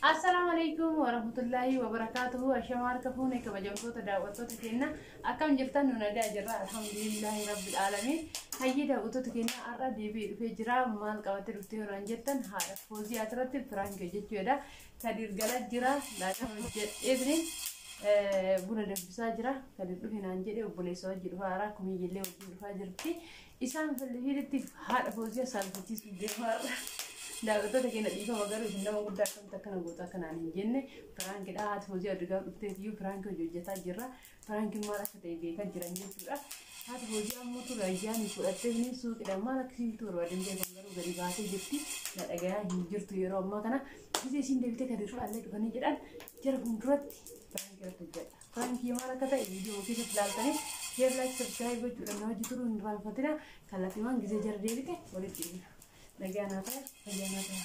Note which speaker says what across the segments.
Speaker 1: Assalaamu alaikum warahmatullaahi wabarakaatuhu. Ashamaa harka fuune kabajamtoota daawwattoota keenya, akkam jirtan? Nu nagaa jirra, alhamdulillaahi rabbil aalamiin. Hayyee daawwattoota keenya, har'a deebi'ee dhufee jira. Maal qabattee dhuftee yeroo jettan, haadha Foozii asirratti prank jechuudha. Kadir gala jira, laata hojjedheetini buna danfisaa jira. Kadir dhufe naan jedhe, obboleessa wajji dhufaa jira, kumiyyillee wajjin dhufaa jirti. Isaan fillifiilitti haadha Foozii saalfachiisuu deemaarra. Daawwattoota keenya, dhiifama garuu isin nama guddaa akkamitti akkana goota akkanaan hin jenne, prankidha. Haati Foozii addugaa dhufteetiyyuu prank hojii hojjetaa jirra. Prankiin maal akka ta'e beekaa jiran jechuudha. Haati Foozii ammoo ture ayyaanii fudhattee ni suuqidha. Maal akkasiin barbaadeen beekan garuu gadi baatee jirti. Na dhagayaa hin jirtu yeroo ammaa kana. Gisee isiin deebitee gadi fudhallee dhufanii jedhan jara fuulduratti prank irratti hojjedha. Prank maal akka ta'e viidiyoo keessatti ilaaltanii share, like, subscribe gochuudhaan na hojii turuu hin irraanfatina. Kallattiiwwan gisee jara deebite walitti dhufna. Nagaa naa ta'e, fayyaa naa ta'e.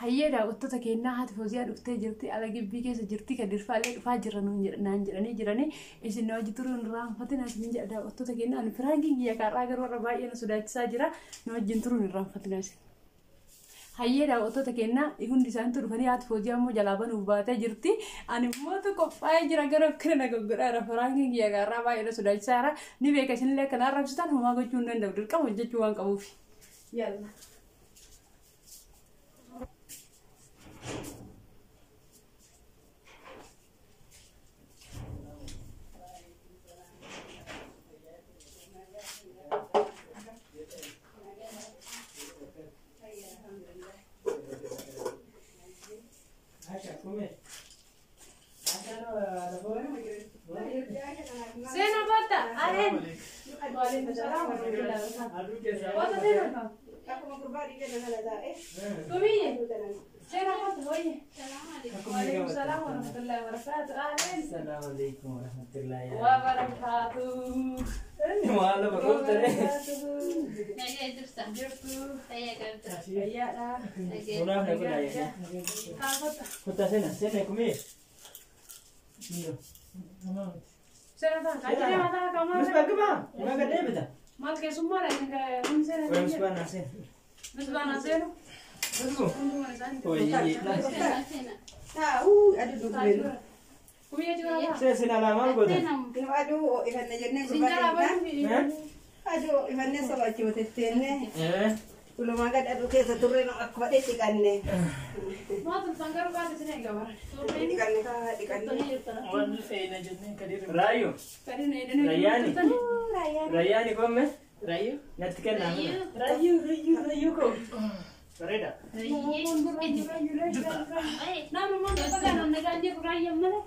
Speaker 1: Hayyee daawwattoota keenyaa, haati Fooziyaa dhuftee jirti. Ala gibbii keessa jirti. Kan dirfaallee dhufaa jira naan jedhanii jiranii. Isin na hojii turuu hin irraanfatina isin jedha daawwattoota keenyaa. Ani prankiin kiyya kaarraa garuu warra baay'ee na sodaachisaa jira. Na wajjin turuu hin irraanfatina isin. Hayyee daawwattoota keenyaa, hundi isaaniitu dhufanii, haati Fooziyaa immoo jalaa banuuf baatee jirti. Ani immoo qophaa'ee jira gara akkana na goggodhaa jira. Prankiin kiyya kaarraa baay'ee na sodaachisaa jira. Ni beeka, isinillee akkana arrabsitan homaa gochuu hin danda'u. Dirqama hojjechuu waan qabuuf. Yalla. Seenaa kottaa. Aleen. Waalaikum salaam warahmatullahi wabarakatuh. Kottaa seenaa.
Speaker 2: Akkuma gurbaa dhiiga kana taa'e.
Speaker 1: Kumiyye. Seenaa kottaa wayye. Waalaikum salaam warahmatullahi wabarakatuh. Aleen.
Speaker 3: Assalamu alaikum warahmatullahi
Speaker 1: wabarakatuh.
Speaker 3: Maal barroota?
Speaker 4: Nagaa jirta.
Speaker 1: Jirtu.
Speaker 4: Fayyaa qabda.
Speaker 1: Fayyaadha.
Speaker 3: Munaaf na godhaa jedhe.
Speaker 1: Kaa kottaa.
Speaker 3: Kottaa seena seena kumee.
Speaker 1: Seenaa ta'a. Kaachee mataa kamaa.
Speaker 3: Misbaa gabaa. Maa gad deebita.
Speaker 1: Maal keessummaadha isin kun seenaa.
Speaker 3: Wai misbaa naa seena.
Speaker 1: Misbaa naa seenu.
Speaker 3: Misbaa.
Speaker 1: Hunduma isaanii.
Speaker 3: Wayii.
Speaker 4: Seenaa seenaa.
Speaker 2: Taa'uu aduu dubbinu.
Speaker 1: Kumiyye jira.
Speaker 3: Seena seena alaa maal goota?
Speaker 2: Nu aduu ho'ifanne jennee
Speaker 1: Isin
Speaker 2: gurbaa
Speaker 1: jalaa
Speaker 2: dhiigaa.
Speaker 1: banuuf.
Speaker 2: Aduu ho'ifannee sobaachuu tetteenne. Ulumaa gad aduu keessa turre nu akkuma dhiqanne.
Speaker 1: Maal tolfan garuu qaata isin eega bara.
Speaker 2: Dhiqanne kaa dhiqanne.
Speaker 5: Wanni feena jennee kadir.
Speaker 3: Raayyoo. Rayyaani. Rayyaani komme.
Speaker 5: Rayyuu.
Speaker 3: Natti kennaa.
Speaker 5: Rayyuu rayyuu rayyuu koo.
Speaker 3: Bareeda.
Speaker 1: Naannoo tokko nagaan jedhu raayyaan malee.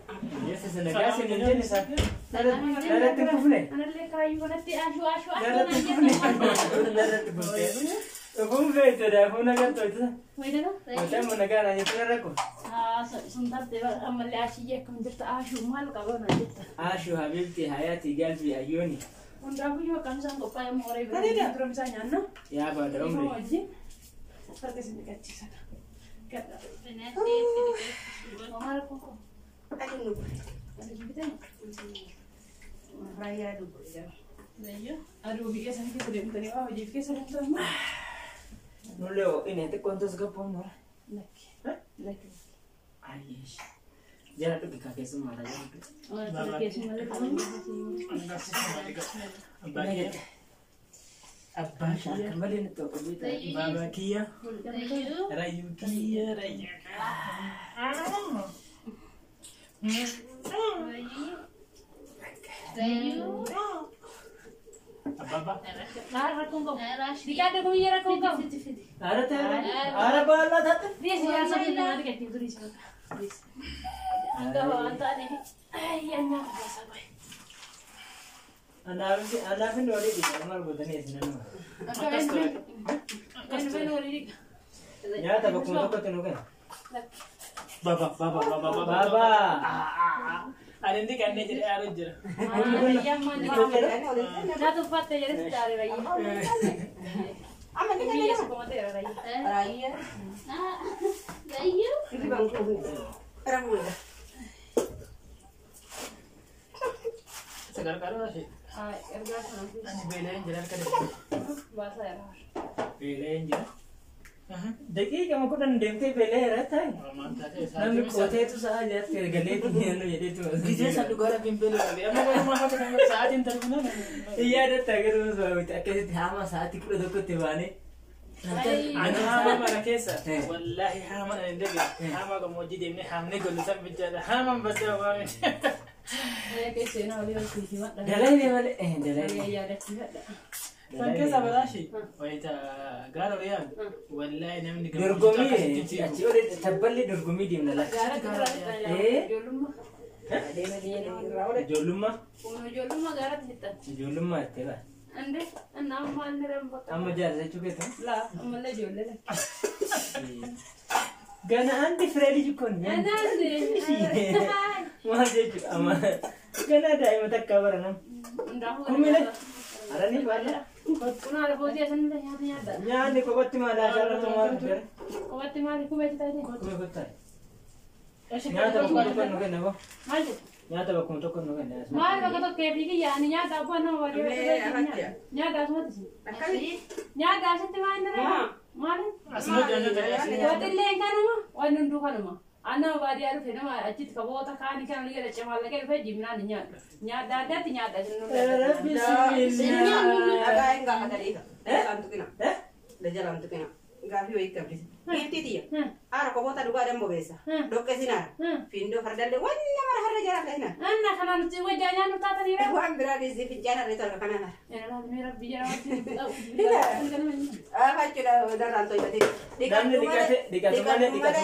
Speaker 3: Yesus nagaa siin hin jenne isaa. Narratti hin kufne.
Speaker 1: Anallee kaayyuu kanatti ashuu ashuu ashuu
Speaker 3: Narratti
Speaker 1: naan
Speaker 3: hin kufne.
Speaker 1: jedhu.
Speaker 3: Narratti kuftee. Dhufuun feete daafuu nagartoo ittisa.
Speaker 1: Wayidana.
Speaker 3: Mucaan nagaa naan jettu narra kufe.
Speaker 1: Sun tarte ammallee ashiyyee akkam jirta, ashuu maal qaba naan jetta.
Speaker 3: Ashu habibti hayati galbi ayyooni.
Speaker 1: Hundaafuu yoo akkam isaan qophaa'e immoo horee bira dura bisaan nyaanna.
Speaker 3: Yaa baada
Speaker 1: Ifama
Speaker 3: umri.
Speaker 1: wajjin farda isin dhiqachiisan. Gadha. Maal kun
Speaker 2: Aduu nu gube.
Speaker 1: aduu bitan.
Speaker 2: Raayyaa aduu gube.
Speaker 1: Aduu biyya sana keessa deemtanii waa hojiif keessa deemtan immoo.
Speaker 3: Nullee ho'ine xiqqoon tasgabboon nura.
Speaker 1: Lakki. Lakki.
Speaker 3: Ayyeesh. Jala dhugi kaa keessummaadha jala dhugi.
Speaker 1: Keessumallee
Speaker 5: Abbaa kiyya. Abbaa kiyya.
Speaker 3: Akka malee nutti oqollee ta'e.
Speaker 5: Baabaa kiyya. Rayyuu kiyya rayyuu. Abbaa.
Speaker 1: Maal rakkoon qabu? Dhiqaadha kumiyyee rakkoon qabu?
Speaker 3: Aara ta'e aara baallaa taate.
Speaker 1: Dhiyeessi jaarsa biyya namaa dhiqachiif durii si bakka. Hangafa waan ta'aniif. Ayyaanaa kubbaasaa bahe.
Speaker 3: Anaaf inni walii dhiqa maal gootanii isin nama.
Speaker 1: Akka eenyu walii dhiqa.
Speaker 3: Nyaata bakkuma tokkotti nu kenna.
Speaker 5: Baba baba baba baba.
Speaker 3: Baabaa.
Speaker 5: Ani inni kanneen jedhee aaru jira.
Speaker 1: Ayyaan maal dhiqa? Naatu uffatte jedhee sitti aare rayyee.
Speaker 2: Amma dhiqanne
Speaker 1: Biyya
Speaker 2: nama.
Speaker 1: sukumateera rayyee.
Speaker 2: Raayyaa.
Speaker 4: Rayyuu.
Speaker 2: Hirribaan kuufne. Rafuudha.
Speaker 5: Sagargaaru ishee.
Speaker 1: Ergaa sana
Speaker 5: Ani beela'een jira harka darbee.
Speaker 1: baasaa jira.
Speaker 3: Beela'een jira. Daqiiqama 10 deemtee beela'eera taa'e. Namni qoteetu sa'a jaatti galeetti nyaannu jedheetu.
Speaker 5: Gisee san dhugaa rabbiin beela'e. Amma walumaa hafa sa'aatiin darbinaa.
Speaker 3: Yaadatta garuu akkasitti haama sa'aatii 11tti baanee.
Speaker 5: Ani haama mana keessa wallaahi haama ani hin dhageenye. Haama gammoojjii deemnee haamnee gollu san bichaadha. Haamaan baddee waamne.
Speaker 3: Dalayne malee dalayne.
Speaker 5: San keessa balaashi. Wayita gaara riyaan wallaahi namni
Speaker 3: Dorgommii achi olee tabballi dorgommii deemna laata. Ijoollummaa.
Speaker 1: Ijoollummaa gaaratti fixan.
Speaker 3: Ijoollummaa itti baa.
Speaker 1: Ande anna amma anniran bakka.
Speaker 3: Amma jaarsa jechuu keessan.
Speaker 1: Laa ammallee ijoollee lakki.
Speaker 3: Gana andi firee liji kun. Maal jechuudha amma gana daa'ima takkaa bara nama. Kumile. Arani baala.
Speaker 1: Kun haala boodii asanillee nyaata nyaata.
Speaker 3: Nyaanni kophatti maal ashaarratu maal jira.
Speaker 1: Kophatti maali kumee taatee?
Speaker 3: Kumee kottaa. Nyaata bakkuma tokko nu kenna boo.
Speaker 1: Maal jettu?
Speaker 3: Nyaata bakkuma tokko nu kenna.
Speaker 1: Maal bakka tokko fi kiyya ani nyaata abbaan nama baadiyyaa nyaata asumatti. Nyaata asitti maal inni ree? Maali?
Speaker 5: Asumatti nyaata.
Speaker 1: Waantillee kanuma waan hunduu kanuma. Anna baadiyyaa dhufe nama achitti kaboota kaanii kan olii gada maallaqee dhufe jimnaan hin nyaadhu. Nyaadha addaatti nyaadha isin nu
Speaker 2: Dhagaa hin gaafatanii. Jalaan tuqina. Jalaan tuqina. Gaafii wayii qabdi. Giiftii tiyya. Haara koboota dhugaadhaan bobeessa. Dhoqqesin haara. Fiindoo fardallee wanni mara harra jala fe'ina.
Speaker 1: Anna kanaan nuti wajjaa nyaannu taataniira.
Speaker 2: Waan biraa dhiisii fincaan harree tolka kanaan haara.
Speaker 1: Rabbi jala
Speaker 2: Afachuudha darraan tolfatee.
Speaker 3: Namni dhiqatu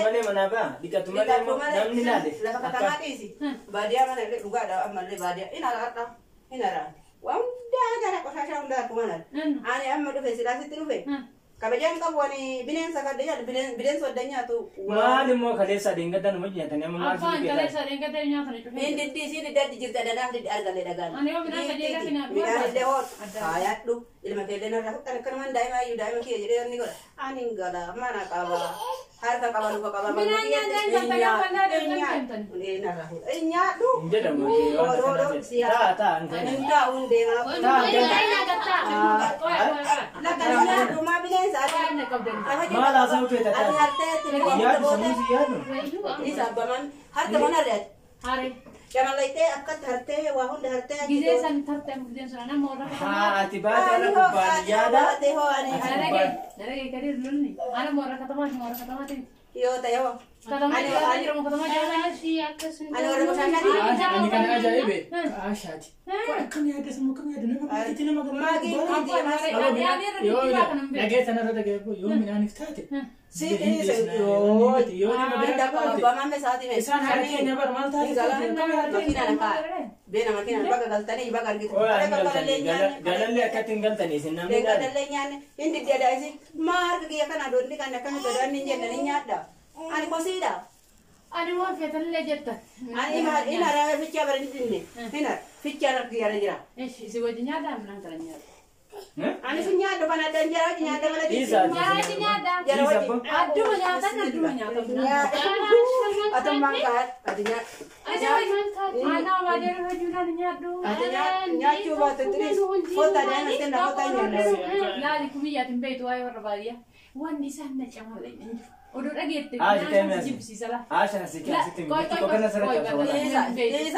Speaker 3: malee manaa ba'a. Dhiqatu malee namni laale.
Speaker 2: Lafa katamaa dhiisi. Baadiyyaa mana illee dhugaadha ammallee baadiyyaa. Hin haara hin haara. Waan hundaa haara qoshashaa hundaa akkuma haara. Ani amma dhufe silaasitti dhufe. Kabajaan qabu ani bineensa kadda nyaatu bineensa wadda nyaatu.
Speaker 3: Maal immoo kaleessa adeemgaddan hojii nyaatanii amma maal
Speaker 1: Afaan kaleessa adeemgaddan nyaatanii cufee.
Speaker 2: Inni diddi isiin diddi jirti adadaaf diddi argalee dhagaan.
Speaker 1: Ani yoo midhaan qajeelaa fi nyaatu.
Speaker 2: Midhaan illee hoo haayadhu ilma keellee narraa fudhan akkanumaan daa'ima iyyuu daa'ima kiyya jedhee inni godha. Ani hin gala mana qaba harka qaba luka qaba.
Speaker 1: Midhaan nyaataan jalqabaa bal'aa deemtan.
Speaker 2: Narraa fuudha. Hin nyaadhu.
Speaker 3: Hin jedhamu. Taa taa
Speaker 2: hin taa'u hin deemaa. Lakka hin nyaadhu maa bineensa.
Speaker 3: Maal haasa'u feeta
Speaker 2: Ati harteetti
Speaker 3: Yaadu sammuu si yaadu.
Speaker 2: Isa abbaman harka mana reeti.
Speaker 1: Haree.
Speaker 2: Shamallaytee akkatti hartee waa hunda hartee.
Speaker 1: Gizee san tartee gizeen sun nama warra
Speaker 3: Haa ati baatee irra gubbaan yaada.
Speaker 2: Baatee hoo ani.
Speaker 1: Daragee gadi lolni. Ana warra katamaati warra katamaati.
Speaker 2: Yoo ta'e hoo.
Speaker 1: Katamaa jira katamaa jira.
Speaker 2: Ani warra boshaashaati.
Speaker 5: Ani kan ajaa'ibe Aashaati. Akkam yaada sammuu akkam yaada nama baay'eetti nama
Speaker 2: Maagii
Speaker 5: Yoo dhagee sanarra dhagee yoo midhaaniif taate.
Speaker 2: Si dhiise.
Speaker 5: Yoo nama bira qabaate. Isaan harka keenya bara maal taate.
Speaker 2: Makiinaan kaa. Beena makiinaan bakka galtanii bakka argitu.
Speaker 3: Galallee akkatti hin galtanii isin namni
Speaker 2: ilaale. Galallee nyaanne hin diddi isin maa harka kiyya kana doonni kan akkamitti doonni hin jenne ni nyaadha. Ani kosiidha.
Speaker 1: Ani waan feetallee jettan.
Speaker 2: Ani hin hara fichaa bara hin dinne. Hin hara fichaa harka kiyya jira.
Speaker 1: Ishi si wajji nyaadha midhaan kana nyaadha.
Speaker 2: Ani si nyaadhu kana addaan jara wajji nyaadha malee.
Speaker 1: Jara nyaadha.
Speaker 2: Jara wajji.
Speaker 1: Adduma nyaatan adduma nyaatan.
Speaker 2: Atummaan kaa'at ati nyaadhu.
Speaker 1: Ana baadiyyaa hojii midhaan nyaadhu.
Speaker 2: Ati nyaachuu baattu tiris foota daa'ima kenna foota nyaadha.
Speaker 1: Laali kumiyyaatiin beektu waa'ee warra baadiyyaa. Wanni isaan na camalee hin jiru. Oduu dhageette jibbisiisa laa.
Speaker 3: Aashaan asitti asitti tokko kana sirriitti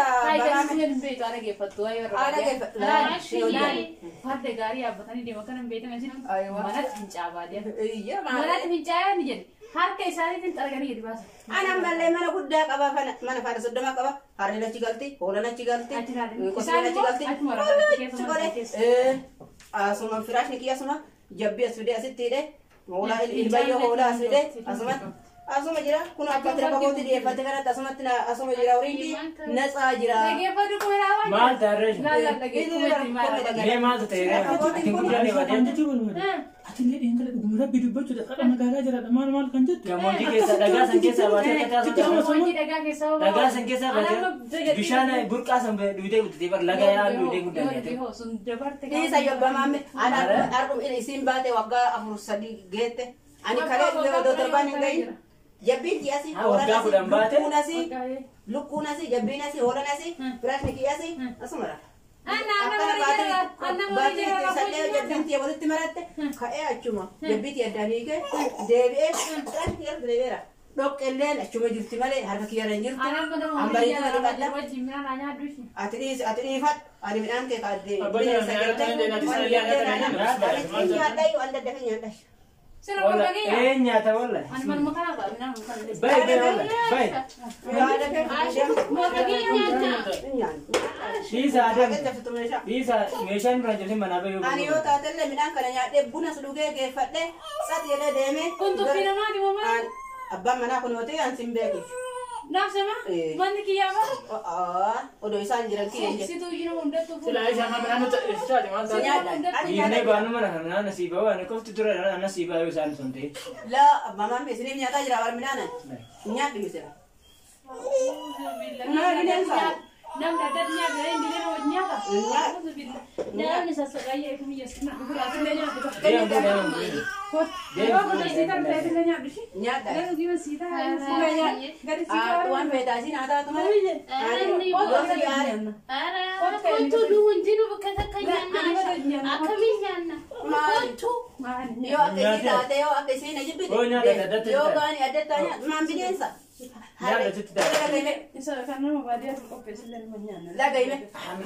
Speaker 1: Farda gaarii yaabbatanii deema kana hin beektan isin manatti fincaa'aa baadiyyaa. Manatti fincaa'aa ni jedhe harka isaaniitiin xaraganii gadi baasan.
Speaker 2: Ani ammallee mana guddaa qaba mana faana 30 qaba harreen achi galti hoolaan achi galti qoseen achi galti. Asuma firaashni kiyya asuma jabbii as fidee asitti hidhee. Hoolaa ilbayyoo hoolaa as fidee asumatti asuma jira kun abbatti lafa kootti dhiyeeffate kanatti asumatti asuma jira horiin natsaa jira.
Speaker 1: Dhageeffadhu kuma waan.
Speaker 3: Maal taarree?
Speaker 1: Laala dhageeffadhu.
Speaker 3: Mee maaltu ta'e? Ati guddaan baadiyyaa.
Speaker 5: Ati illee dheengala dhuguma rabbi dubbachuudha kadha magaalaa jiraadha maal maal kan jettu.
Speaker 3: Gammoojjii keessa dhagaa san keessaa baatee akka taasisu.
Speaker 1: Gammoojjii dhagaa keessaa
Speaker 3: Dhagaa san keessaa baatee bishaan burqaa san duudee guddatee bar laga yaa duudee guddatee.
Speaker 2: Dhiisa yobbamaame argum isiin baate waggaa 4 3 geette ani kalee dhufee torbaan hin gahin jabbiin kiyyaasi
Speaker 3: Waggaa 10 baate.
Speaker 2: lukkuun asii lukkuun asii jabbiin asii hoolaan asii firaashni kiyyaasi asuma rafa. Baatirii sadhee jabbiitti walitti maratte ka'ee achuma jabbiitti addaan hiikee deebi'ee deebi'eera. Dhoqqelleen achuma jirti malee harka kiyyarra hin jirtu. Ambariitu dhiqadha. Ati dhiisi ati dhiifadhu ani midhaan kee kaadde bineensa galtee nyaadhayu an daddafee nyaadhayu.
Speaker 3: Ee nyaata wallahi. Bayi bayi wallahi bayi. Dhiisa Adam. Dhiisa meeshaan biraan jirti manaa bayu.
Speaker 2: Ani yoo taatellee midhaan kana nyaadhee bunas dhugee geeffadhee sadi jedhee deemee.
Speaker 1: Kun tuffii namaati moo maali?
Speaker 2: Abbaan manaa kun hootee an sin beeku.
Speaker 1: Naafsema? Manni kiyyaa bara?
Speaker 2: Odoo isaan jiran kiyya hin
Speaker 1: Situu jiru hundattuu
Speaker 5: Silaa isaan midhaan nuti taate maal taate?
Speaker 3: Dhiifnee baanu mana kana midhaan asii bahu ani qofti ture anasii bahu isaan sun ta'e.
Speaker 2: Laa abbaa maamii isiniif nyaataa jira bara midhaan nyaadhu misira.
Speaker 1: Namni adda nyaata inni illee hojii nyaata. Namni sassaaqayyee kumiyya sina dhugaatillee nyaatu. Yeroo kun siitaa dhugaatillee nyaadhu ishee.
Speaker 2: Nyaadha.
Speaker 1: Garuu gima siitaa gadi siitaa.
Speaker 2: Waan feetaa isiin haa taatu malee.
Speaker 4: Kottu nu hundinuu bakka takka nyaanna. Akkamiin nyaanna? Kottu.
Speaker 2: Yoo akka isii taate yoo akka isii na jibbite. Yoo gaani adda addaa nyaatu maan bineensa.
Speaker 1: Isa kan nama baadiyyaatu qopheessillee nama nyaanna.
Speaker 2: Lagayme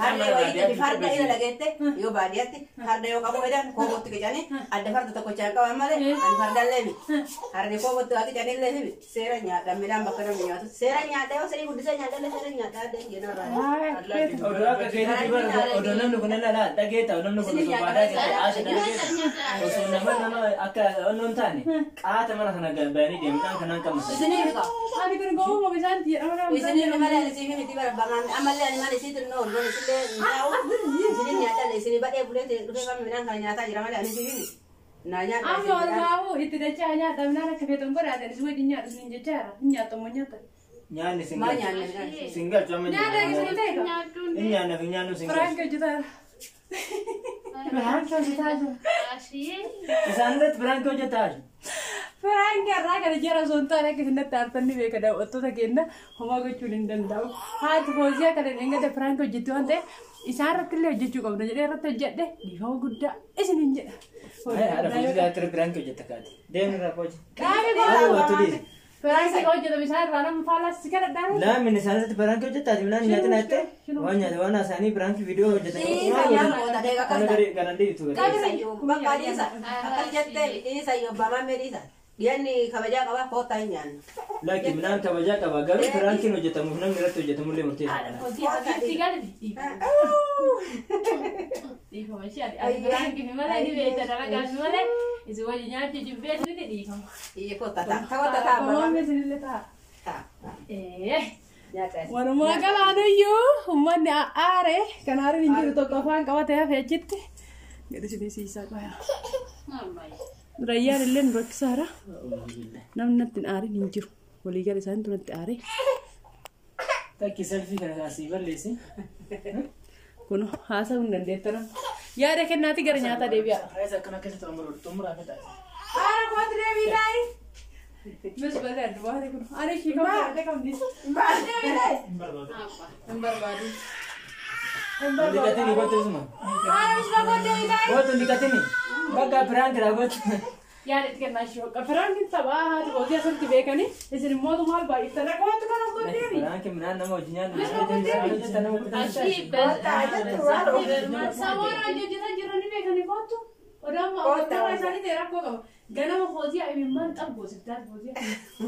Speaker 2: harree wayiitti farda ila lageette yoo baadiyyaatti farda yoo qabu jedhan koobootti qicanii adda farda tokkochaan qaban malee ani fardallee miti. Harree koobootti waa qicanillee miti. Seera nyaadha midhaan bakka namni nyaatu. Seera nyaadha yoo sadii guddisee nyaadhallee seera nyaadha adda hin jenna.
Speaker 3: Odoo akka keetitti bara odoo namni kun ilaalaa dhageeta namni kun osoo baadaa jirte haasha dhageeta osoo nama nama akka onnoon taane qaata mana kana bayanii deemtaan kanaan qabna.
Speaker 2: Isiniif qaba.
Speaker 1: Ani kun gowwuma bishaan jedhama.
Speaker 2: Isiniif malee ani siif miti bara ammallee ani malee isiitti nu oolu isillee nyaa'u isiniif nyaadhalle isinii badhee bulee dhufee kan midhaan kana nyaataa jira malee ani siif miti. Naa nyaadha.
Speaker 1: Amma olmaamu itti dachaa nyaadha midhaan akka feetan godhaatan isin wajjin nyaadhu isin jechaara hin nyaatamu nyaata.
Speaker 3: Nyaanni
Speaker 2: Maal
Speaker 3: singalchu.
Speaker 2: nyaanne midhaan?
Speaker 3: Singalchu amma
Speaker 1: Nyaata isin ta'e ka?
Speaker 3: Inni nyaannaaf hin nyaannu singalchu.
Speaker 1: Firaanki hojjetaara. Firaanki hojjetaa jira.
Speaker 3: Isaan irratti firaanki hojjetaa jiru.
Speaker 1: Firaanki har'aa kana jara osoo hin taane akka isin aartan ni beeka daawwattoota keenya homaa gochuun hin danda'amu. Haati Fooziyaa kana dhengada firaanki hojjetti waan ta'eef isaan irratti illee hojjechuu qabna jedhee irratti hojjedhe dhiifama guddaa isin hin jedha.
Speaker 3: Haadha Fooziyaa irratti firaanki hojjetta kaati. Deemni irraa fooji.
Speaker 1: Qaami godhaa. Firaanki hojjetame isaan irraa nama faalaas si kadhadhaa.
Speaker 3: Laamin isaan irratti firaanki hojjettaati midhaan nyaatina jettee waan nyaata waan haasa'anii firaanki viidiyoo hojjetanii. Kana gadi kana dhiitu gadi.
Speaker 2: Bakka dhiisa. Akkas jettee dhiisa yoo abbaa dhiisa. Dhiyaanni kabajaa qaba koottaa hin nyaannu.
Speaker 3: Lakki midhaan kabajaa qaba garuu firaankiin hojjetamuuf namni irratti hojjetamullee murteessaadha.
Speaker 1: Fooziyaa itti galbi. Dhiifama ishee ati firaanki fi malee ni beekta dalagaa fi malee isin wajjin nyaachuu jibbees miti dhiifama.
Speaker 2: Iyya koottaa ta'a. Koottaa ta'a.
Speaker 1: Uummamni isinillee ta'a.
Speaker 2: Ta'a. Nyaata.
Speaker 1: Walumaa galaanuyyuu uummanni aare kan aariin hin jiru tokko afaan qabatee hafe achitti gadi isinii siisaa qoya. Rayyaan illee nu rakkisaara. Namni natti hin aarin hin jiru. Waliigala isaaniitu natti aare.
Speaker 3: Takki selfii kana asii balleessi.
Speaker 1: Kun haasa'uu hin dandeettan. Yaada kennaati gara nyaataa deebi'a.
Speaker 5: Rees akkana keessatti xumuraa fi taasisa.
Speaker 1: Aara kootu deebii taa'i. Mis balee adda kun. Ani ishii kam baadhee kam dhiisa. Deebii taa'i.
Speaker 5: Hin barbaadu.
Speaker 1: Hin barbaadu.
Speaker 3: Ndikatini kootu isuma.
Speaker 1: Aara mis bakoo deebii taa'i.
Speaker 3: Kootu ndikatini. Bakka firaanki raawwatu.
Speaker 1: Yaada itti kennaa ishii hoqa. Firaankiin taphaa haati kootii asirratti beekanii isin immoo maal baay'iftanii kootu kana kootu deebii.
Speaker 3: Firaanki midhaan nama hojii nyaannu.
Speaker 1: Samoon hojjetan jiranii beekanii kootu. Odaan amma isaanii ta'e rakkoo qaba. Ganama Fooziyaa imimmaan xabu goosiftaati Fooziyaa.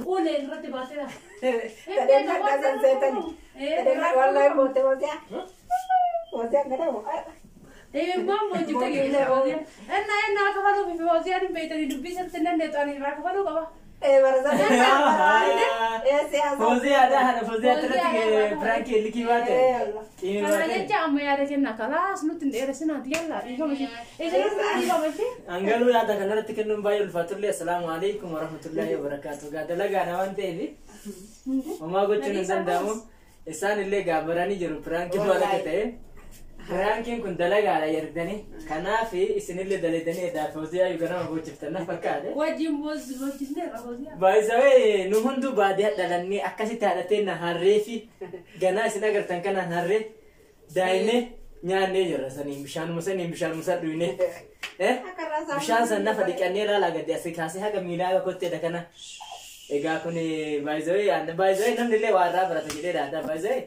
Speaker 1: Ulee irratti baaseera.
Speaker 2: Tadeen akka san seetani. Tadeen wallahi boote Fooziyaa. Fooziyaan gara
Speaker 1: Imimmaan boojjifte geesse Fooziyaa. Enna enna akka faluuf Fooziyaan hin beektanii dubbii sirriitti hin dandeettu ani irraa kafaluu qaba.
Speaker 3: Fooziyaadha haadha Fooziyaa irratti firaanki likii baate.
Speaker 1: Kana jecha amma yaada kennaa kalaas nutti hin dheeressinaati yallaa dhiifama ishee. Isin dhiifama ishee.
Speaker 3: Angaluu yaada kanarratti kennuun baay'ee ulfaatullee assalaamu alaikum warahmatullahi wabarakaatu. Gaa dalagaadha waan ta'eef homaa gochuun hin danda'amu. Isaan illee gaabaranii jiru firaankii maal akka ta'e. Firaankiin kun dalagaadha yertanii. Kanaaf isinillee dalaydanii edaa Fooziyaa yookaan nama gochiftan na fakkaate.
Speaker 1: Wajjin boojjifneerra Fooziyaa.
Speaker 3: Baay'isawee nu hunduu baadiyyaa dhalannee akkasitti haadhatee na harree fi ganaa isin agartan kanaan harree daa'imee Nyaannee jirra saniin bishaanuma saniin bishaanuma san dhuyne. Bishaan san nafa dhiqannee laalaa gadi asii kaasee haga miilaa haga kotteedha kana. Egaa kun baay'ee namni illee waa irraa barata jedhee dhaadhaa baay'ee.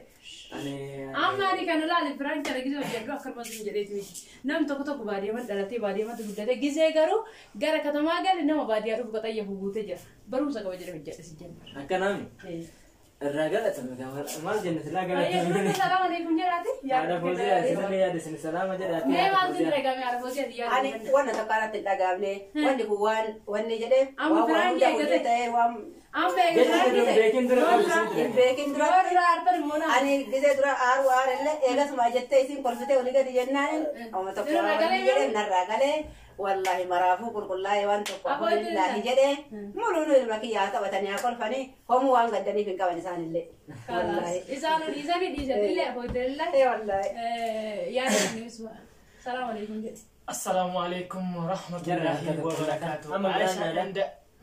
Speaker 1: Amma ani kana laale prank kana gisee hojjedhu akkanumas hin jedheeti miti. Namni tokko tokko baadiyyaa dhalatee baadiyyaa guddate gisee garuu gara katamaa gale nama baadiyyaa dhufu qaxayyafu guutee jira. Barumsa qaba jedhee hojjedhe si jenna.
Speaker 3: Akkanaami. Irraa galatame maal jenna silaa galatame.
Speaker 1: Salaam alaikum jedhaati.
Speaker 3: Haadha Fooziyaa isinillee yaada isin salaama jedhaati.
Speaker 1: Mee maal isin dhagahame haadha Fooziyaa yaada.
Speaker 2: Ani wanna tokko irratti hin dhagahamne wanni kun waan wanni jedhee
Speaker 1: Amma
Speaker 2: waan waan
Speaker 1: biraan
Speaker 2: hunda
Speaker 1: eeggate.
Speaker 2: hojii ta'ee waan
Speaker 1: Amma eeggate.
Speaker 3: Beekin dura
Speaker 2: hin beekin dura
Speaker 1: Warra artan immoo naa.
Speaker 2: ani gisee dura aaru aarellee eegasuma jettee isin kolfitee olii gadi jennaan amma tokko
Speaker 1: Narraa
Speaker 2: waan
Speaker 1: galee
Speaker 2: jedhee narraa galee wallaahi maraafuu qulqullaa'ee waan tokko
Speaker 1: Aboo
Speaker 2: alhamdulillaahi jedhee muluun ilma kiyyaa taphatanii haa kolfanii homuu waan gaddaniif hin qaban isaanillee. Wallaahi.
Speaker 1: Isaan dhiisanii dhiisanillee afootellee.
Speaker 2: Ee wallaahi.
Speaker 1: Yaada isiniis salaam alaikum jedhe.
Speaker 5: Assalaamu alaikum warahmatullahi wabarakatuh.
Speaker 3: Amma biraan
Speaker 5: Aisha
Speaker 3: naadha.
Speaker 5: and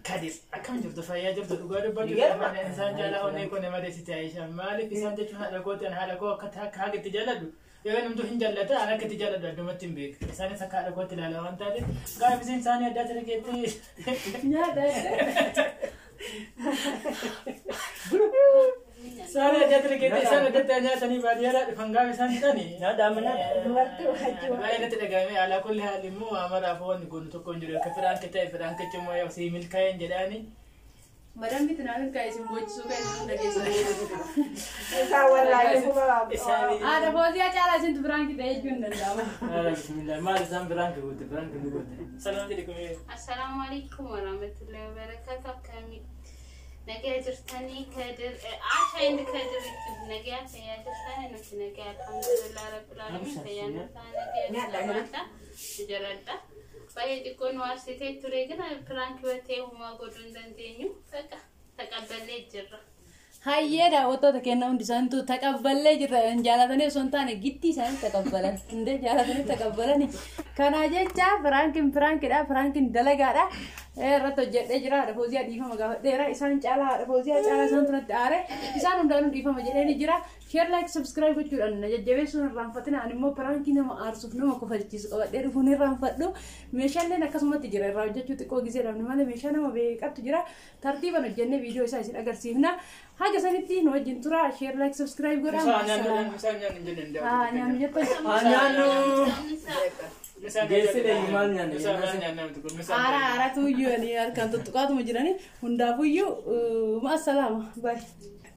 Speaker 5: Kadir. Akkam jirtu fayyaa jirtu dhugaa dubbachuu
Speaker 3: Nigera.
Speaker 5: dha. Isaan jaalaa onnee koo nama deessite Aisha. Maaliif isaan jechuun haadha kooti ani haadha koo akka akka haga itti jaalladhu. Yoo namtu hin jaallata ani akka itti jaalladhu addumatti hin beeku. Isaanis akka haadha kootti ilaala waan taateef gaafa isiin isaanii addaa ture keetti.
Speaker 1: Nyaata.
Speaker 5: Isaanii addaa ture keetti isaan addatti nyaatanii baadiyyaadhaa dhufan gaafa isaan fixanii.
Speaker 3: Nyaadha amma nyaadha.
Speaker 2: Dubartii wajjin.
Speaker 5: Baay'ee natti dhagahame alaa kulli haali immoo amaraaf wanni goonu tokko hin jiru akka prank ta'e prankichi immoo yoo sii milkaa'een jedhaani.
Speaker 1: Madamni tinaanin kan isin boochisuu kan isin hunda keessaa.
Speaker 2: Isaan wallaahi dhuguma.
Speaker 1: Haadha Fooziyaa caalaa isintu prank ta'e jechuun hin danda'amu.
Speaker 3: Bismillah maal isaan prank goote prank nu goote.
Speaker 5: Salaam jedhi kumee.
Speaker 4: Assalaamu alaikum warahmatullahi wabarakatuh. Akkami nagaa jirtanii Kadir Aisha inni Kadir nagaa fayyaa jirtanii nuti nagaa alhamdulillah rabbil alamin fayyaa nuti nagaa jaladha. Baay'ee xiqqoo nu aarsitee ture gina prank batee humaa godhuu hin dandeenyu baqa taqabballee jirra.
Speaker 1: Hayyee daawwattoota keenya hundi isaaniitu taqabballee jirra. Jaalatanii osoo hin taane gittii isaanii taqabbalan. Hundee jaalatanii taqabbalani. Kana jecha prankiin prankidha. Prankiin dalagaadha. Irratti hojjedhee jira. Haadha Fooziyaa dhiifama gaafadheera. Isaan caalaa haadha Fooziyaa caalaa isaan tunatti aare. Isaan hundaanuu dhiifama jedhee jira. Share like subscribe gochuudhaan na jajjabeessuun irraanfatina. Ani immoo prankii nama aarsuuf nama kofalchiisu qabadhee dhufuun irraanfadhu. Meeshaaleen akkasumatti jira. Irraa hojjechuu xiqqoo gisee dhabne malee meeshaa nama beeqattu jira. Tartiibaan hojjennee viidiyoo isaa isin agarsiifna. Haga sanitti nu wajjin tura. Share like subscribe godhaa.
Speaker 5: Isaan nyaannu isaan nyaannu hin jenne
Speaker 1: Haa nyaannu jettan.
Speaker 3: Haa nyaannu. Geessine maal nyaanne?
Speaker 5: Isaan nyaannu namti kun
Speaker 1: Aara aaratu iyyuu ani harkaan tuttuqaatuma jirani hundaafuyyuu ma'a salaama. Baay'ee.